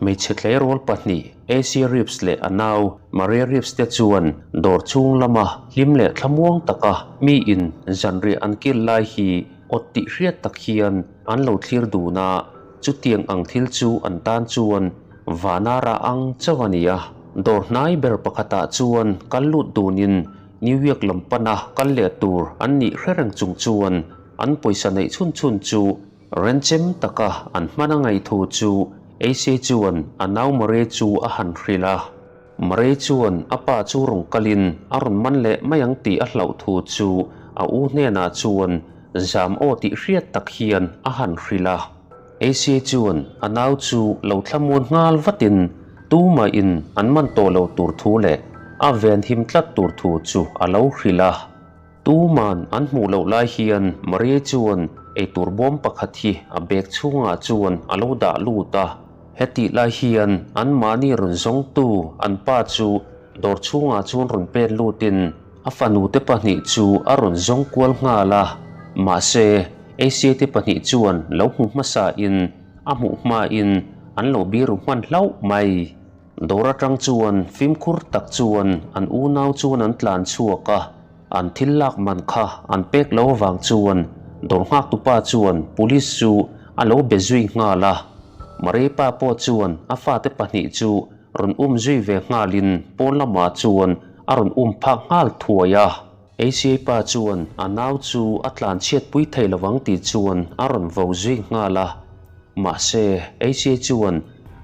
Hmeichhe tleirawl pahnih, AC Reeves leh a nau Maria Reeves te chuan dawr chhung lama hlim leh thlamuang taka miin zanriah an kil lai hi awt tih hriat tak hian an lo thlir dun a, chutiang ang thil chu an tan chuan vana rah ang chauh a ni a. Dawr hnai ber pakhatah chuan kal lut dunin New York lam pana kal leh tur an nih hre reng chung chuan an pawisa neih chhun chhun chu Renchem taka an hman a ngaih thu chu Asia chuan a nau Murray chu a han hrilh a. Murray chuan a pa chu rawn kalin a rawn man leh mai ang tih a hlauh thu chu a u hnenah chuan zam aw tih hriat tak hian a han hrilh a. Asia chuan a nau chu lo thlamuan nghal vatin tumahin an man tawh lo tur thu leh a venhim tlat tur thu chu a lo hrilh a. Tuman an hmuh loh lai hian Maria chuan eitur bawm pakhat hi a bag chhungah chuan a lo dah lut a. Hetih lai hian anmahni rawn zawngtu an pa chu dawr chhungah chuan rawn pen lutin a fanute pahnih chu a rawn zawng kual nghal a. Mahse, Asia te pahnih chuan lo hmu hmasain a hmuh hmain an lo biru hman hlauh mai. Dawr atang chuan fimkhur tak chuan an unau chuan an tlan chhuak a, an thil lak man kha an pek lo avang chuan dawr nghaktupa chuan police chu a lo be zui nghal a. Marepa pawh chuan a fate pahnih chu rawn um zui ve nghalin pawn lamah chuan a rawn um phak nghal thuai a. ACA pa chuan a nau chu a tlan chhiatpui thei lovang tih chuan a rawn vo zui nghal a. Mahse, ACA chuan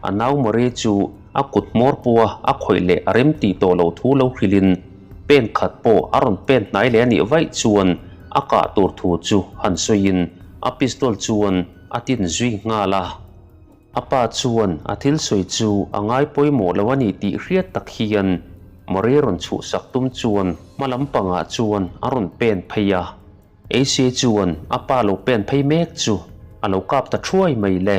a nau Marie chu a kut hmawr pawha a khawih leh a rem tih tawh loh thu lo hrilhin pen khat pawh a rawn pen hnai leh a nih vaih chuan a kah tur thu chu han sawiin a pistol chuan a tin zui nghal a. A pa chuan a thil sawi chu a ngai pawimawh lo a ni tih hriat tak hian Marie rawn chhuhsak tum chuan hma lampangah chuan a rawn pen phei a. Asia chuan a pa lo pen phei mek chu a lo kap ta thuai mai le.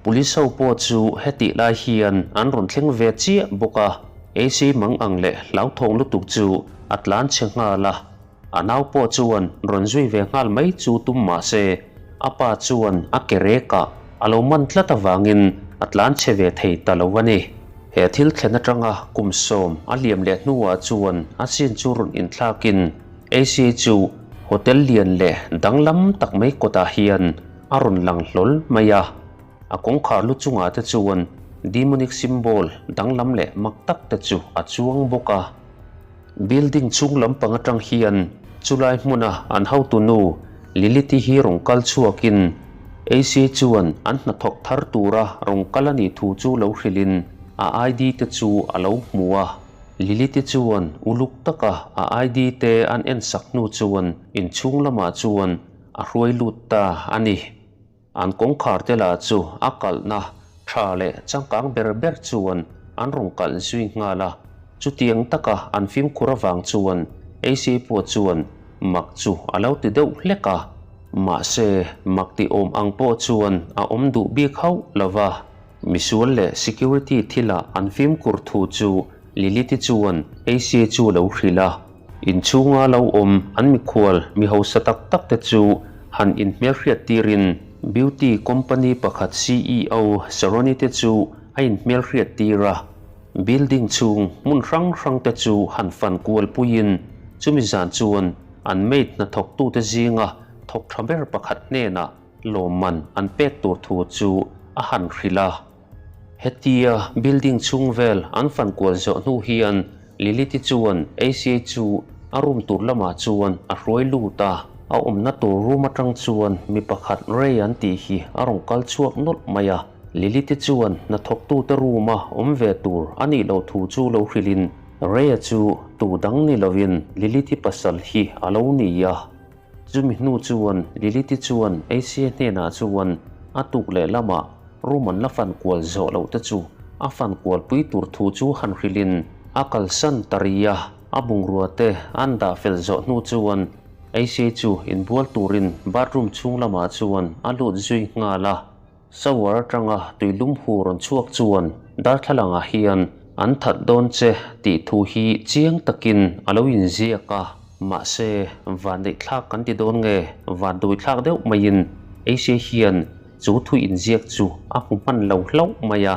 Police ho pawh chu hetih lai hian an rawn thleng ve chiah bawk a. Asia mang ang leh hlauthawng lutuk chu a tlan chhe nghal a. A nau pawh chuan rawn zui ve nghal mai chu tum mah se a pa chuan a ke rekah a lo man tlat avangin a tlan chhe ve thei ta lo a ni. He thil thlen atanga kum sawm a liam leh hnuah chuan a chin chu rawn inthlakin Asia chu hotel lian leh danglam tak mai kawtah hian a rawn lang hlawl mai a. A kawngkhar lu chungah te chuan demonic symbol danglam leh mak tak te chu a chuang bawk a. Building chhung lampang atang hian chulai hmuna an hotunu Lilith-i hi rawn kal chhuakin Asia chuan an hnathawk thar tura rawn kal a nih thu chu lo hrilhin a ID te chu a lo hmu a. Lilith-i chuan uluk taka a ID te an en sak hnu chuan inchhung lamah chuan a hruai lut ta a ni. An kawngkhar te lah chu a kalhna tha leh changkang ber ber chuan an rawn kalh zui nghal a. Chutiang taka an fimkhur avang chuan AC pawh chuan mak chu a lo ti deuh hlek a. Mahse, mak ti awm ang pawh chuan a awm duh bik hauh lo va. Misual leh security thilah an fimkhur thu chu Lilith-i chuan Asia chu lo hrilh a. Inchhunga lo awm an mikhual mi hausa tak tak te chu han inhmelhriat tirin beauty company pakhat CEO Saroni te chu a inhmelhriat tir a. Building chhung hmun hrang hrang te chu han fan kual puiin chumi zan chuan an maid hnathawktute zinga thawk tha ber pakhat hnenah Lawmman an pek tur thu chu a han hrilh a. Hetia building chhung vel an fan kual zawh hnu hian Lilith-i chuan Asia chu a room tur lamah chuan a hruai lut a. A awmna tur room atang chuan mi pakhat Ray an tih hi a rawn kal chhuak nawlh mai a. Lilith-i chuan hnathawktute room-a awm ve tur a nih loh thu chu lo hrilhin Ray-a chu tu dang ni lovin Lilith-i pasal hi a lo ni a. Chumi hnu chuan Lilith-i chuan Asia hnenah chuan a tuk leh lamah room an la fan kual zawh loh te chu a fan kual pui tur thu chu han hrilhin a kalsan ta ri a. A bungrua te an dah fel zawh hnu chuan Asia chu inbual turin bathroom chhung lamah chuan a lut zui nghal a. Shower atanga tuilum hu rawn chhuak chuan darthlalangah hian an that dawn che tih thu hi chiang takin a lo inziak a, mahse vanneih thlak kan ti dawn nge vanduai thlak deuh maiin Asia hian chu thu inziak chu a hmu hman lo hlauh mai a.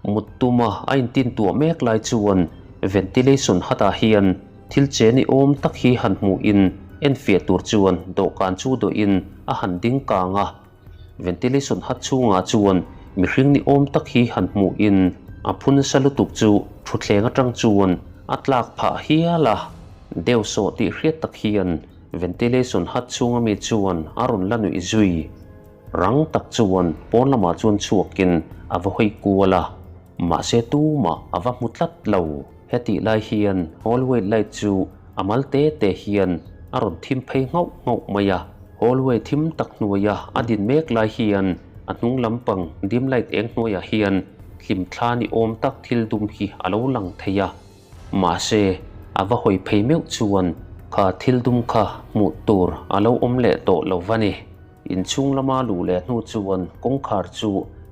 Mut tuma a intin tuah mek lai chuan ventilation hut ah hian thil che ni awm tak hi han hmuhin enfiah tur chuan dawhkan chu dawhin a han ding kang a. Ventilation hut chhungah chuan mihring ni awm tak hi han hmuhin a phu nasa lutuk chu thutthleng atang chuan a tlak phah hial a. Deuhsawh tih hriat tak hian ventilation hut chhunga mi chuan a rawn la nuih zui. Rang tak chuan pawn lamah chuan chhuakin a va hawi kual a, mahse tumah a va hmu tlat lo. Hetih lai hian hallway light chu a mal te te hian a rawn thim phei nghauh nghauh mai a. Hallway thim tak hnuaia a din mek lai hian a hnung lampang dim light eng hnuaiah hian hlimthla ni awm tak thil dum hi a lo lang thei a. Mahse, a va hawi phei meuh chuan kha thil dum kha hmuh tur a lo awm leh tawh lo va ni. Inchhung lama luh leh hnu chuan kawngkhar chu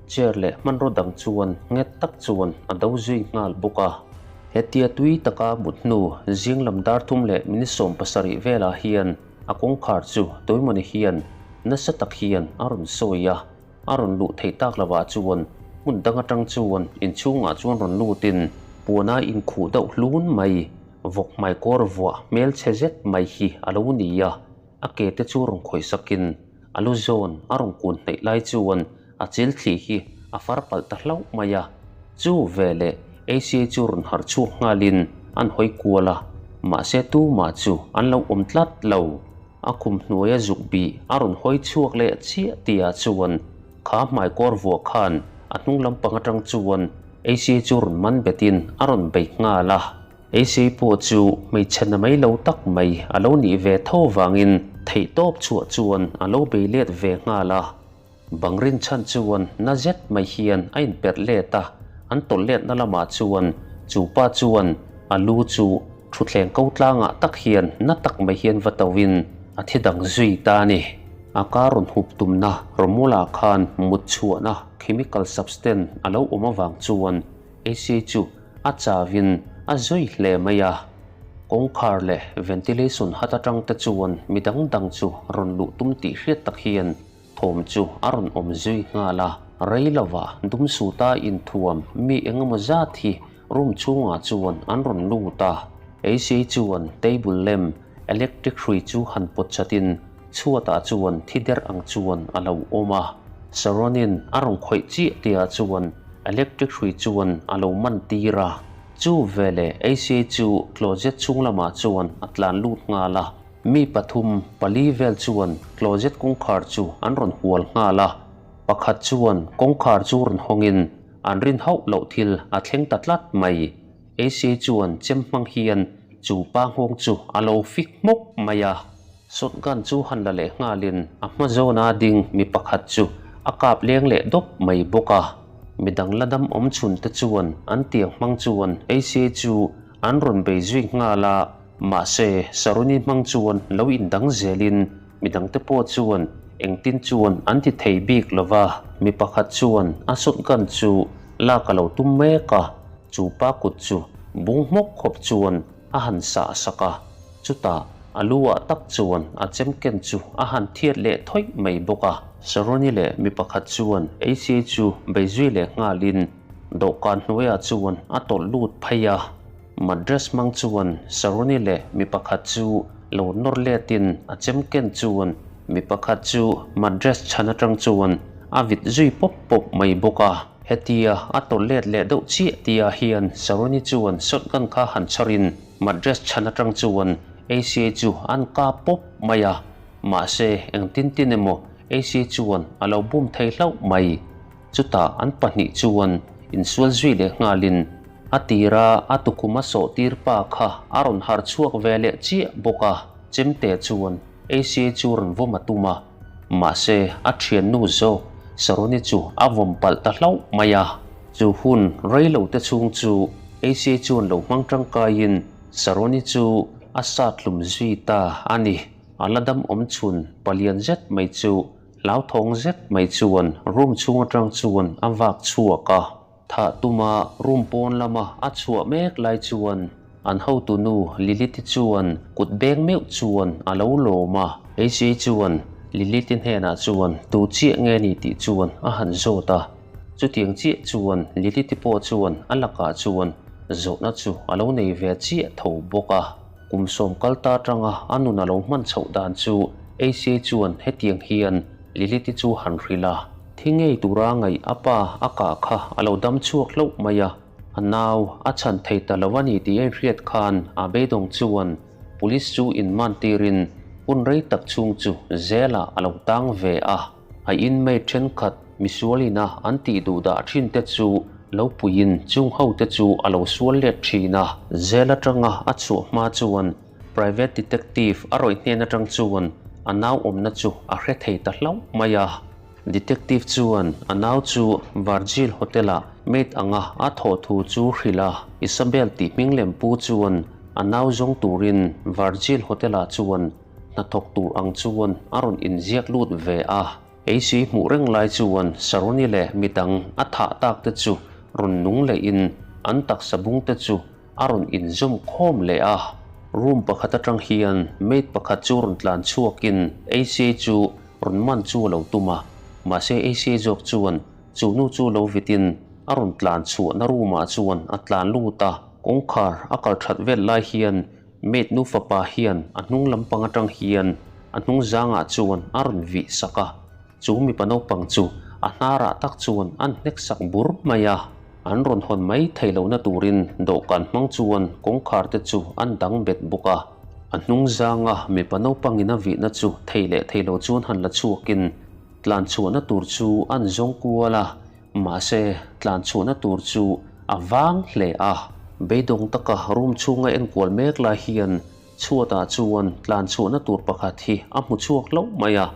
chair leh hmanraw dang chuan nghet tak chuan a do zui nghal bawk a. Hetia tui taka mut hnu zing lam dar thum leh minute 70 velah hian a kawngkhar chu Tuimawni hian nasa tak hian a rawn sawi a, a rawn luh theih tak lovah chuan hmun dang atang chuan inchhungah chuan rawn lutin puana inkhuh deuh hlun mai vawk hmaikawr vuah hmelchhe zet mai hi a lo ni a. A ke te chu rawn khawih sakin a lu zawn a rawn kun hnaih lai chuan a chil thli hi a far palh ta hlauh mai a. Chu veleh Asia chu rawn harh chhuak nghalin an hawi kual a, mahse tumah chu an lo awm tlat lo. A khum hnuaia zuk bih a rawn hawi chhuak leh chiah tihah chuan kha hmaikawr vuah khan a hnung lampang atang chuan Asia chu rawn man betin a rawn bei nghal a. Eisei pawh chu hmeichhe na mai lo tak mai a lo nih ve tho vangin theihtawp chhuah chuan a lo bei let ve nghal a. Bang rinchhan chuan na zet mai hian a inperh let a, an tawlh letna lamah chuan chu pa chuan a lu chu thutthleng ko tlangah tak hian na tak mai hian va toin a thi dang zui ta a ni. A kar rawn hup tumna Romula khan mut chhuahna chemical substance a lo awm avang chuan Eisei chu a chauin a zui hle mai a. Kawngkhar leh ventilation hut atang te chuan mi dang dang chu rawn luh tum tih hriat tak hian thawm chu a rawn awm zui nghal a. Rei lova dum suta inthuam mi eng emaw zat hi room chhungah chuan an rawn lut a. Eisei chuan table lamp electric hrui chu han pawt chatin chhuatah chuan thi der ang chuan a lo awm a. Saronin a rawn khawih chiah tihah chuan electric hrui chuan a lo man tir a. Chu veleh Asia chu closet chhung lamah chuan a tlan lut nghal a. Mi pathum, pali vel chuan closet kawngkhar chu an rawn hual nghal a. Pakhat chuan kawngkhar chu rawn hawngin an rin hauh loh thil a thleng ta tlat mai. Asia chuan chem hmang hian chu pa nghawng chu a lo fik hmawk mai a. Shotgun chu han la leh nghalin a hma zawna ding mi pakhat chu a kap leng leh dawp mai bawk a. Midang la dam awm chhun te chuan an tiang hmang chuan Asia chu an rawn bei zui nghal a, mahse Saruni hmang chuan lo indang zelin midang te pawh chuan engtin chuan an ti thei bik lo va. Mi pakhat chuan a shotgun chu lak a lo tum mek a, chu pa kut chu bung hmawk khawp chuan a han sah sak a, chutah a lu ah tak chuan a chem ken chu a han thiat leh thawih mai bawk a. Saroni leh mi pakhat chuan Aca chu bei zui leh nghalin dawhkan hnuaiah chuan a tawlh lut phei a. Madras hmang chuan Saroni leh mi pakhat chu lo nawr letin a chem ken chuan mi pakhat chu Madras chhan atang chuan a vit zui pawp pawp mai bawk a. Hetia a tawlh let leh deuh chiah tia hian Saroni chuan shotgun kha han chharin Madras chhan atang chuan Asia chu an kap pawp mai a, mahse engtin tin emaw Asia chuan a lo bum thei hlauh mai. Chutah an pahnih chuan insual zui leh nghalin a tira a tukhum a sawh tir pa kha a rawn harh chhuak ve leh chiah bawk a, chemte chuan Asia chu rawn vawm a tum a. Mahse, a thiannu zawk Saroni chu a vawm palh ta hlauh mai a. Chu hun rei lo te chhung chu Asia chuan lo hmang tangkaiin Saroni chu a sat hlum zui ta a ni. A la dam awm chhun palian zet mai chu hlauthawng zet mai chuan room chhung atang chuan a vak chhuak a. Thah tuma room pawn lama a chhuah mek lai chuan an hotunu Lilith-i chuan kut beng meuh chuan a lo lawm a. Asia chuan Lilith-i hnenah chuan tu chiah nge ni tih chuan a han zawt a. Chutiang chiah chuan Lilith-i pawh chuan a lakah chuan zawhna chu a lo nei ve chiah tho bawk a. Kum sawm kal ta atanga a nun a lo hman chhoh dan chu Asia chuan hetiang hian Lilith-i chu han hrilh a. Thi ngei tura ngaih a pa a kah kha a lo dam chhuak hlauh mai a, a nau a chhan thei ta lo a ni tih a inhriat khan a beidawng chuan Police chu inman tirin hun rei tak chhung chu zelah a lo tang ve a. A inmate thenkhat misual ina an tih duh dah thin te chu lo puiin chung ho te chu a lo sual let thin a. Zel atanga a chhuah hma chuan private detective a rawih hnen atang chuan a nau awmna chu a hre thei ta hlauh mai a. Detective chuan a nau chu Virgil Hotel ah maid anga a thawh thu chu hrilh a. Isabel tih hming lem pu chuan a nau zawng turin Virgil Hotel ah chuan hnathawk tur ang chuan a rawn inziak lut ve a. Eisi hmuh reng lai chuan Saroni leh midang a thah tak te chu rawn nung lehin an taksa bung te chu a rawn inzawm khawm leh a. Room pakhat atang hian maid pakhat chu rawn tlan chhuakin Eisi chu rawn man chu a lo tum a, mahse Eisi zawk chuan chu nu chu lo vitin a rawn tlan chhuahna room ah chuan a tlan lut a. Kawngkhar a kal that vel lai hian Maid nu fapa hian a hnung lampang atang hian a hnung zangah chuan a rawn vih sak a, chu mipa naupang chu a hnarah tak chuan an hnek sak bur mai a, an rawn hawn mai thei lohna turin dawhkan hmang chuan kawngkhar te chu an dang bet bawk a. A hnung zanga mipa naupangin a vihna chu thei leh thei lo chuan han la chhuakin tlan chhuahna tur chu an zawng kual a, Mahse, tlan chhuahna tur chu a vang hle a. Beidawng taka room chhunga enkual mek lai hian chhuatah chuan tlan chhuahna tur pakhat hi a hmu chhuak hlauh mai a.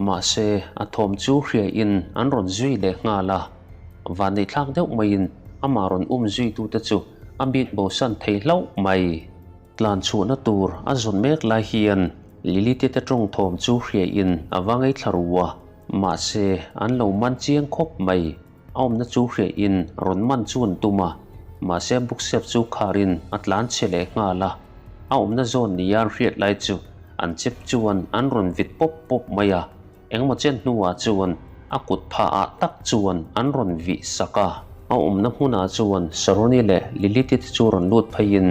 Mahse, a thawm chu hriain an rawn zui leh nghal a. Vanneihthlak deuh maiin amah rawn um zuitute chu a bik bosan thei hlauh mai. Tlan chhuahna tur a zawn mek lai hian Lily te te tawng thawm chu hriain a va ngaithla ru a. Mahse, an lo man chiang khawp mai. A awmna chu hriahin rawn man chu an tum a, mahse bookshelf chu kharin a tlan chhe leh nghal a. A awmna zawn nia an hriat lai chu an chep chuan an rawn vit pawp pawp mai a, engemaw chen hnuah chuan a kut phah ah tak chuan an rawn vih sak a. A awmna hmunah chuan Saroni leh Lilith-i te chu rawn lut pheiin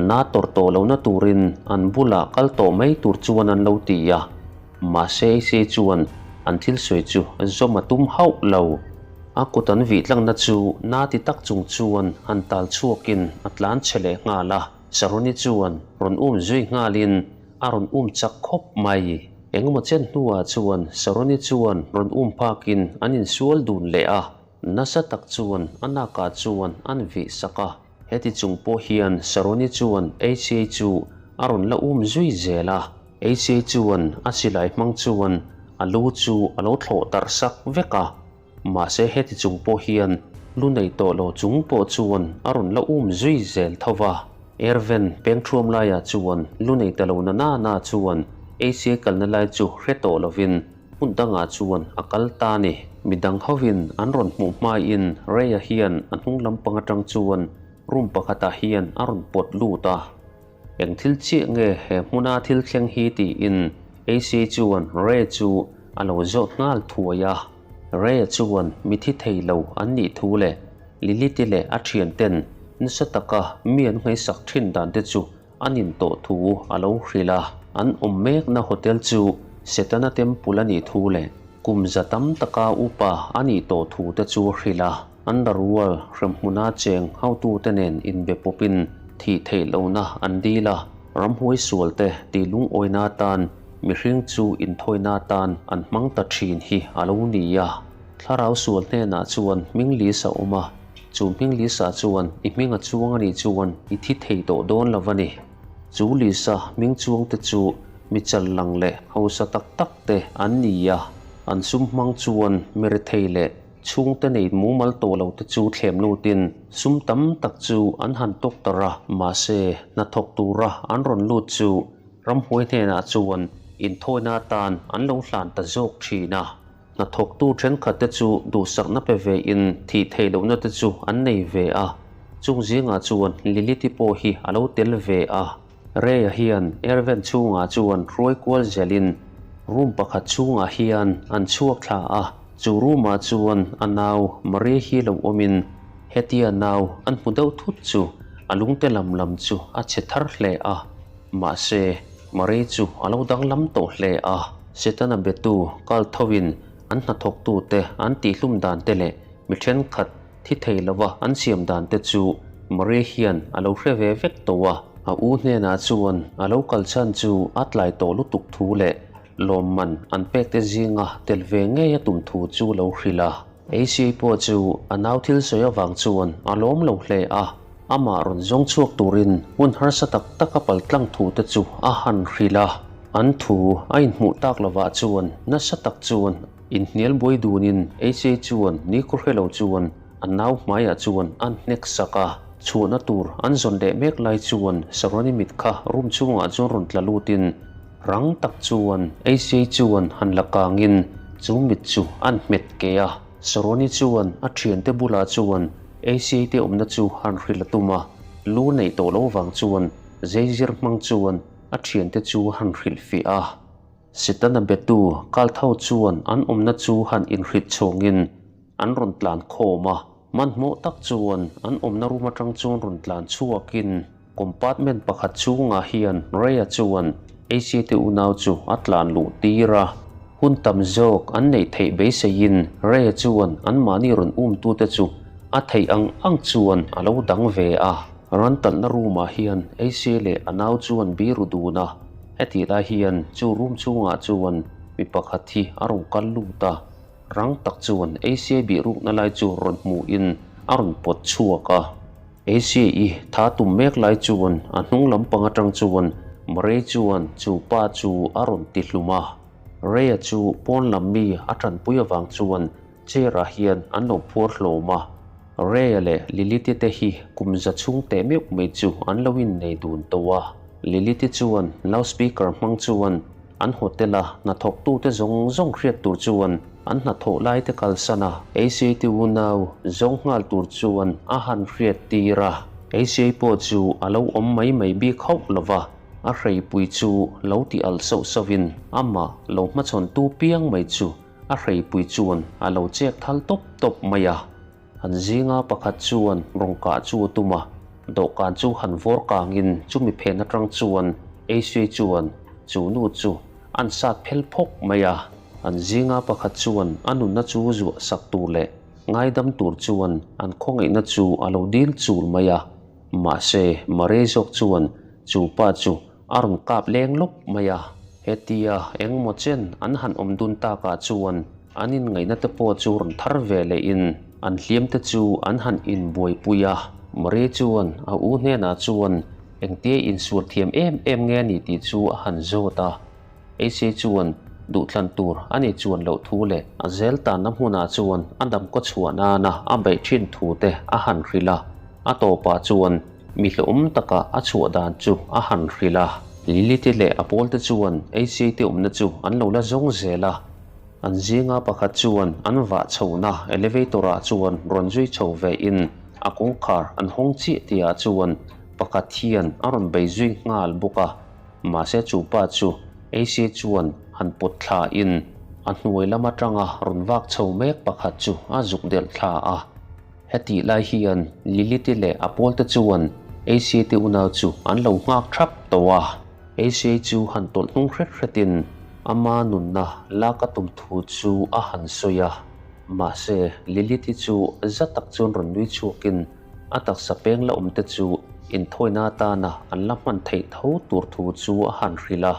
na tawrh tawh lohna turin an bulah kal tawh mai tur chuan an lo ti a. Mahse Asia chuan an thil sawi chu zawm a tum hauh lo. A kut an vih tlangna chu na ti tak chung chuan han tal chhuakin a tlan chhe leh nghal a. Saroni chuan rawn um zui nghalin a rawn um chak khawp mai. Engemaw chen hnuah chuan Saroni chuan rawn um phakin an insual dun leh a. Nasa tak chuan a nakah chuan an vih sak a. Heti chung pawh hian Saroni chuan Asia chu a rawn la um zui zel a. Asia chuan a silai hmang chuan a lu chu a lo thlawh tarh sak vek a, mahse heti chung pawh hian lu nei tawh lo chung pawh chuan a rawn la um zui zel tho va. Erven peng thuam laiah chuan lu nei ta lo na na na chuan Asia kalna lai chu hre tawh lovin hmun dangah chuan a kal ta a ni. Midang hovin an rawn hmuh hmain Ray-a hian a hnung lampang atang chuan room pakhatah hian a rawn pawt lut a. Eng thil chiah nge he hmuna thil thleng hi tiin AC chuan Ray chu a lo zawt nghal thuai a. Ray chuan mi thi thei lo an nih thu leh Lilith-i leh a thian ten nasa taka mi an ngaihsak thin dan te chu an intawh thu a lo hrilh a. An awm mekna hotel chu Setana Temple a nih thu leh kum za tam taka upa a nih tawh thu te chu a hrilh a. Underworld hremhmuna cheng hotute nen inbe pawpin thih theih lohna an dil a, ramhuai sualte tih lungawina atan mihring chu inthawina atan an hmang ta thin hi a lo ni a. Thlarau sual hnenah chuan hming lisa awm a, chu hming lisa chuan i hming a chuang a nih chuan i thi thei tawh dawn lo a ni. Chu lisa hming chuangte chu mi chal lang leh hausa tak tak te an ni a, an sum hmang chuan mi rethei leh Chhungte nei mumal tawh lo te chu thlem lutin sum tam tak chu an han tawk tar a, mahse hnathawk tura an rawn lut chu ramhuai hnenah chuan inthawina atan an lo hlan ta zawk thin a. Hnathawktu thenkhat te chu duhsakna pe ve in thih theih lohna te chu an nei ve a, chung zingah chuan Lilith-i pawh hi a lo tel ve a. Ray-a hian airven chhungah chuan hruai kual zelin room pakhat chhungah hian an chhuak thla a. Chu room-ah chuan a nau Maria hi lo awmin hetia nau an hmu deuh thut chu a lungte lam lam chu a chhe thar hle a. Mahse, Maria chu a lo danglam tawh hle a. Setana betu kal thovin an hnathawktute an tihhlum dan te leh mi thenkhat thi thei lova an siam dan te chu Maria hian a lo hre ve vek tawh a. A u hnenah chuan a lo kal chhan chu a tlai tawh lutuk thu leh lawmman an pek te zinga tel ve ngei a tum thu chu lo hrilh a. Asia pawh chu a nau thil sawi avang chuan a lawm lo hle a, amah rawn zawng chhuak turin hmun harsa tak tak a paltlang thu te chu a han hrilh a. An thu a inhmuh tak lovah chuan nasa tak chuan inhnial buai dunin Asia chuan nikhaw hre lo chuan a nau hmaiah chuan a hnek sak a. Chhuahna tur an zawn leh mek lai chuan Saroni mit kha room chhungah chuan rawn tla lutin Rang tak chuan Asia chuan han la kangin chu mit chu an hmet ke a. Saroni chuan a thiante bulah chuan Asia te awmna chu han hrilh a tum a, lu neih tawh lo vang chuan zeizir hmang chuan a thiante chu han hrilh fiah a. Setana betu Kaltho chuan an awmna chu han inhrilh chhawngin an rawn tlan khawm a. Hmanhmawh tak chuan an awmna room atang chuan rawn tlan chhuakin Compartment pakhat chhungah hian Ray-a chuan Asia te unau chu a tlan luh tir a. Hun tam zawk an neih theih beiseiin Ray-a chuan anmahni rawn umtute chu a theih ang ang chuan a lo dang ve a. Ran talhna room-ah hian Asia leh a nau chuan biru dun a. Hetih lai hian chu room chhungah chuan mi pakhat hi a rawn kal lut a. Rang tak chuan Asia bihrukna lai chu rawn hmuhin a rawn pawt chhuak a. Asia-i tha tum mek lai chuan a hnung lampang atang chuan Murray chuan chu pa chu a rawn ti hlum a. Ray-a chu pawn lam mi a tanpui avang chuan chair-ah hian an lo phuar hlawm a. Ray-a leh Lilith-i te hi kum za chhung teh meuh mai chu an lo innei dun tawh a. Lilith-i chuan loudspeaker hmang chuan An hotel-a hnathawktute zawng zawng hriat tur chuan an hnathawh laite kalsan a, ACT unau zawng nghal tur chuan a han hriat tir a. ACA pawh chu a lo awm mai mai bik hauh lo va, a hreipui chu lo ti alh sauh sauhin amah lo hmachhawntu piang mai chu a hreipui chuan a lo chek thal tawp tawp mai a. An zinga pakhat chuan rawn kah chu a tum a, dawhkan chu han vawr kangin chumi phen atang chuan Asia chuan chu nu chu an sat phel phawk mai a. An zinga pakhat chuan a nunna chu zuah sak tur leh ngaidam tur chuan an khawngaihna chu a lo dil chul mai a. Mahse, Murray zawk chuan chu pa chu a rawn kap leng lawp mai a. Hetia engmaw chen an han awm dun takah chuan an inngaihna te pawh chu rawn thar ve lehin an hliam te chu an han inbuaipui a. Marie chuan a u hnenah chuan engtia insual thiam em em nge ni tih chu a han zawt a. Ace chuan duhthlan tur a ni chuan loh thu leh a zel tanna hmunah chuan a dam kaw chhuah nana a beih thin thu te a han hrilh a. A tawpah chuan Mi hlauhawm taka a chhuah dan chu a han hrilh a. Lily te leh a pawl te chuan Asia te awmna chu an lo la zawng zel a. An zinga pakhat chuan an vah chhohna elevator ah chuan rawn zui chho ve in a kawngkhar an hawng chiah tihah chuan pakhat hian a rawn bei zui nghal bawk a. Mahse chu pa chu Asia chuan han pawt thla in a hnuai lam atanga rawn vak chho mek pakhat chu a zuk delh thla a. Hetih lai hian Lilith-i leh a pawlte chuan Asia te unau chu an lo nghak thap tawh a. Asia chu han tawlh hnung hret hretin ama nunna lak a tum thu chu a han sawi a. Mahse, Lilith-i chu za tak chuan rawn nui chhuakin a taksa peng la awmte chu inthawina atana an la hman theih tho tur thu chu a han hrilh a.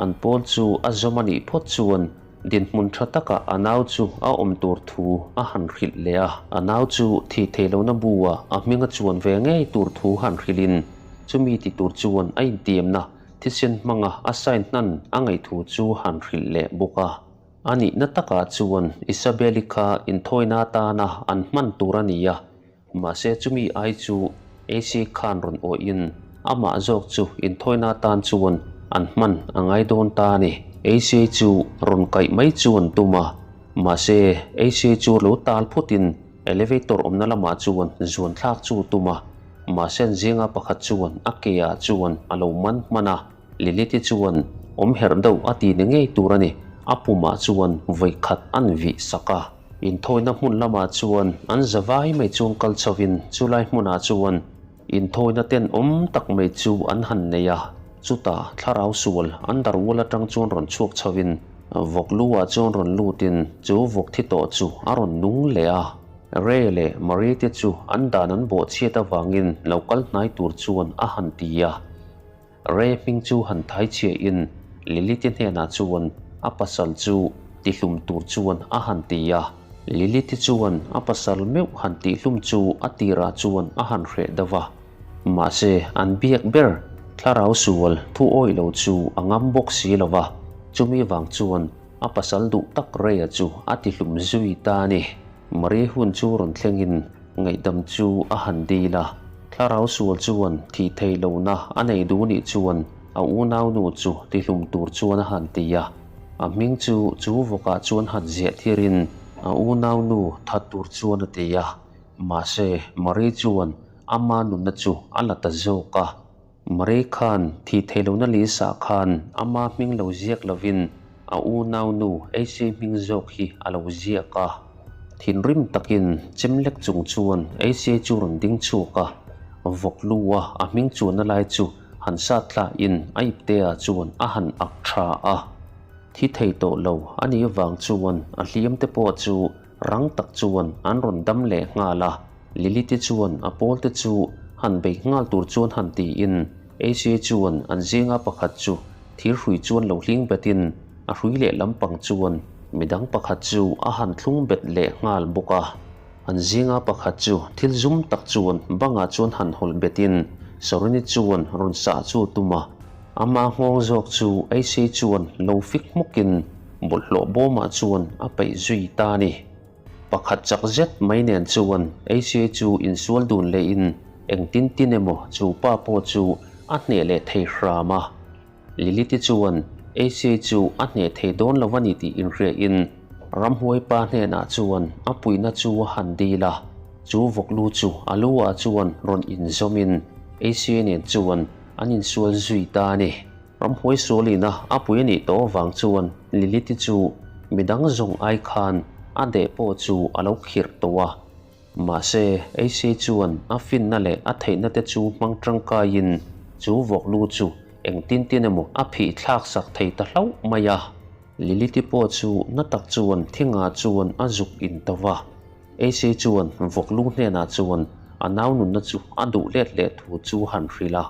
An pawl chu a zawm a nih phawt chuan dinhmun tha takah a nau chu a awm tur thu a han hrilh leh a. A nau chu thih theih lohna bu-ah a hming a chuan ve ngei tur thu han hrilhin chumi ti tur chuan a intiamna thisen hmanga a sign hnan a ngaih thu chu han hrilh leh bawk a. A nihna takah chuan Isabel-i kha inthawina atana an hman tur a ni a, Mahse chumi ai chu AC khan rawn awih in amah zawk chu inthawina atan chuan an hman a ngai dawn ta a ni. AC chu rawn kaih mai chu an tum a, mahse AC chu lo tal phut in elevator awmna lamah chuan zuan thlak chu tum a, mahse an zinga pakhat chuan a ke ah chuan a lo man hman a. Lilith-i chuan awm herh deuh a ti ni ngei tur a ni, a pumah chuan vawi khat an vih sak a. Inthawina hmun lamah chuan an zavai mai chuan kal chhovin chulai hmunah chuan inthawina tenawm tak mai chu an han nei a. Chutah thlarau sual an darwal atang chuan rawn chhuak chhovin vawk lu ah chuan rawn lutin chu vawk thi tawh chu a rawn nung leh a. Ray leh Marie te chu an dan an bawhchhiat avangin lo kal hnai tur chuan a han ti a. Ray hming chu han thai chhiahin Lilith-i hnenah chuan a pasal chu tihlum tur chuan a han ti a. Lilith-i chuan a pasal meuh han tihlum chu a tirah chuan a han hreh deuh va. Mahse, an biak ber thlarau sual thu awih lo chu a ngam bawk si lo va, chumi vang chuan a pasal duh tak Ray-a chu a tihlum zui ta a ni. Marie hun chu rawn thlengin ngaihdam chu a han dil a, thlarau sual chuan thih theih lohna a nei duh nih chuan a unaunu chu tihlum tur chuan a han ti a. A hming chu chu vawkah chuan han ziah thirin a unaunu that tur chuan a ti a. Mahse, Marie chuan ama nunna chu a la ta zawk a. Marie khan thih theih lohna lisa khan ama hming lo ziak lovin a unaunu Acy hming zawk hi a lo ziak a. Thinrim takin chem lek chung chuan Acy chu rawn ding chhuak a, vawk lu a a hming chuanna lai chu han sat thlahin a iptea chuan a han ak tha a. Thi thei tawh lo a nih avang chuan a hliam te pawh chu Rang tak chuan an rawn dam leh nghal a, Lilith-i chuan a pawlte chu han bei nghal tur chuan han tiin Asia chuan an zinga pakhat chu thir hrui chuan lo hling betin a hrui leh lampang chuan midang pakhat chu a han thlung bet leh nghal bawk a. An zinga pakhat chu thil zum tak chuan bangah chuan han hawlh betin Sorini chuan rawn sah chu tum a, ama nghawng zawk chu Asia chuan lo fik hmawkin Bawlhhlawh bawmah chuan a peih zui ta a ni. Pakhat chak zet mai nen chuan Asia chu insual dun lehin engtin tin emaw chu pa pawh chu a hneh leh thei hram a. Lilith-i chuan Asia chu a hneh thei dawn lo a ni tih inhriain ramhuai pa hnenah chuan a puihna chu a han dil a. Chu vawklu chu a lu ah chuan rawn inzawmin Asia nen chuan an insual zui ta a ni. Ramhuai sualina a pui a nih tawh avang chuan Lilith-i chu midang zawng ai khan a deh pawh chu a lo khirh tawh a. Mahse, Aisei chuan a finna leh a theihna te chu hmang tangkaiin chu vawklu chu engtin tin emaw a phih thlak sak thei ta hlauh mai a. Lilith-i pawh chu na tak chuan thingah chuan a zuk in tawh a. Aisei chuan vawklu hnenah chuan a nau nunna chu a duh let leh thu chu han hrilh a.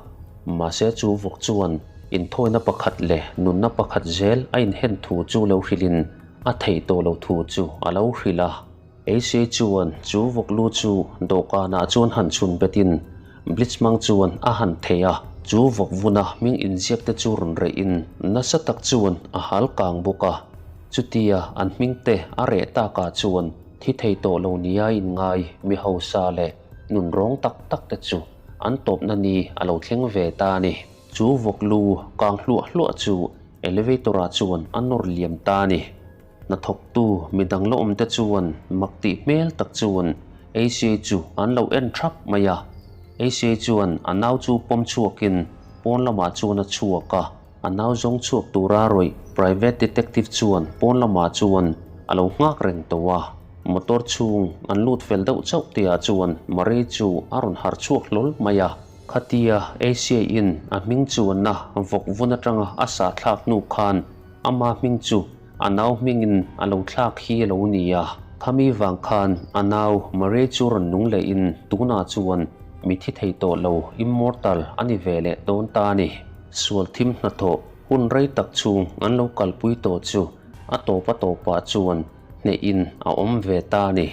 Mahse chu vawk chuan inthawina pakhat leh nunna pakhat zel a inhen thu chu lo hrilhin a theih tawh lo thu chu a lo hrilh a. Aisei chuan chu vawklu chu dawhkanah chuan han chhun betin bleach hmang chuan a han thei a. Chu vawk vuna hming inziak te chu rawn rehin nasa tak chuan a hal kang bawk a. Chutia an hming te a reh takah chuan thi thei tawh lo nia inngai mi hausa leh nun rawng tak tak te chu an tawpna ni a lo thleng ve ta a ni. Chu vawk lu kang hluah hluah chu elevator ah chuan a nawr liam ta a ni. Hnathawktu midang la awm te chuan mak tih hmel tak chuan Asia chu an lo en thap mai a. Asia chuan a nau chu pawm chhuakin pawn lamah chuan a chhuak a. A nau zawng chhuak tura rawih private detective chuan pawn lamah chuan a lo nghak reng tawh a. Motor chhung an lut fel deuh chauh tihah chuan Marie chu a rawn harh chhuak hlawl mai a. Khatia Asia in a hming chuanna vawk vun atanga a sah thlak hnu khan ama hming chu a nau hmingin a lo thlak hi a lo ni a. Khami vang khan a nau Marie chu rawn nung lehin tunah chuan mi thi thei tawh lo immortal a ni ve leh dawn ta a ni. Sual thim hnathawh hun rei tak chhung an lo kalpui tawh chu a tawp a tawpah chuan hnehin a awm ve ta a ni.